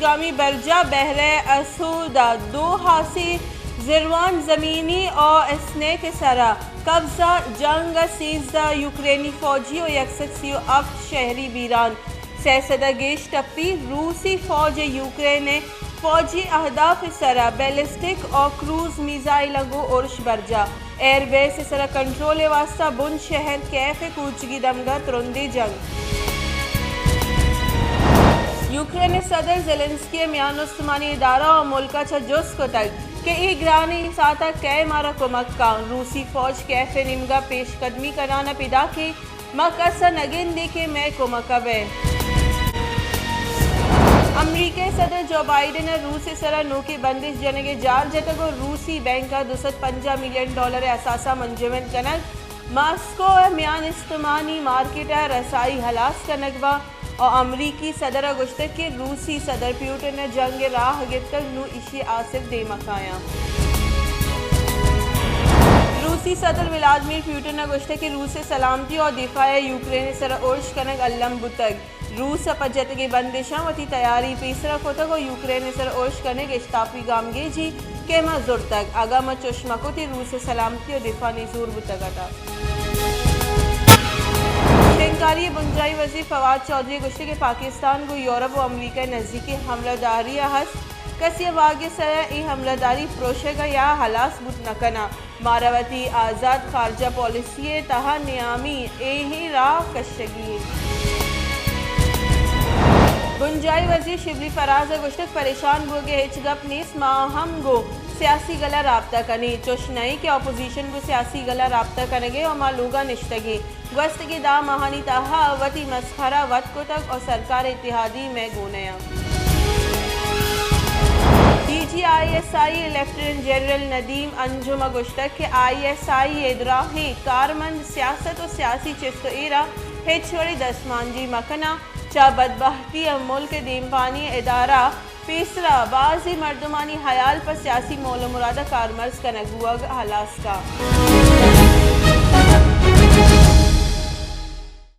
انتظامی برجاہ بحرہ اسود ء دو ہاسی زیروان زمینی ء اسنیک ء سرا قبضہ، جنگ ء سیزدہ یوکرینی فوجی ء یک سد سی و ہفت شہری بیران، سئے سد ء گیش ٹپی۔ روسی فوج ء یوکرین ء فوجی اہداف ء سرا بیلسٹک ء کروز میزائل ء گوں ارش برجاہ۔ ایئر بیس ء سرا کنٹرول ء واستہ بن شہر کیف ء کوچگی دمگاں ترندیں جنگ۔ یوکرین ء صدر زیلنسکی ء میان استمانی ادارہ ء ملک ء چہ جست کتگ کہ اے گرانیں ساعت ء کئے مارا کمک کاں۔ روسی فوج کیف ء نیمگ ء پیش قدمی کنان ء پیداکیں، ما کس ء نہ گندیں کہ مئے کمک ء بئے۔ امریکہ ء صدر جو بائیڈن ء روس ء سرا نوکیں بندش جنگ ء جار جتگ ء روسی بینک ء دو سد پنجاہ ملین ڈالر ء اثاثہ منجمد کنگ، ماسکو ء میان استمانی مارکیٹ ء رسائی ہلاس کنگ باں ء امریکی صدر ء گوشتگ کہ روسی صدر پیوٹن ء جنگ ء راہ گپتگ، نوں ایشی ء آسر دیما کایاں۔ روسی صدر ولادمیر پیوٹن ء گوشتگ کہ روس ء سلامتی ء دفاع ء یوکرین ء سر ء ارش کنگ الم بوتگ۔ روس ء پجتگیں بندشاں وتی تیاری پیسرا کتگ ء یوکرین ء سر ء ارش کنگ اشتاپی گامگیجی کہ ما زرتگ۔ اگاں ما چش مہ کتیں، روس ء سلامتی ء دفاع نزور بوتگ ات۔ شنگکاری ء بنجاہی وزیر فواد چوہدری ء گوشتگ کہ پاکستان گوں یورپ ء امریکہ ء نزیکیں ہملہ داری ء ہست۔ کسی ء واگ ء سرا اے ہملہ داری پروشگ ء یا ہلاس بوت نہ کناں۔ مارا وتی آزات خارجہ پالیسی ء تہا نیامی ایہیں راہ کشگی انت۔ بنجاہی وزیر شبلی فراز ء گوشتگ، پریشان بوگ ء ہچ گپ نیست، ما ہم گوں سیاسی گل ء رابطہ کنیں۔ چش نہ انت کہ اپوزیشن گوں سیاسی گل ء رابطہ کنگ ء ء ما لوگاں نشتگیں۔ گوستگیں دہ ماہانی تہا وتی مسخرہ وت کتگ ء سرکار اتحادی مئے گون ء انت۔ D G I S I lieutenant general Nadeem Anjum ء گوشتگ کہ آئی ایس آئی ء دراہیں کارمند سیاست ء سیاسی چست ء ایرا ہچ وڑیں دستمانجی مہ کناں۔ چہ بدبہتی ء ملک ء دیمپانی ادارہ پیسرا بازیں مردمانی ہیال پہ سیاسی مول ء مراد ء کارمرز کنگ بوگ ہلاس کا۔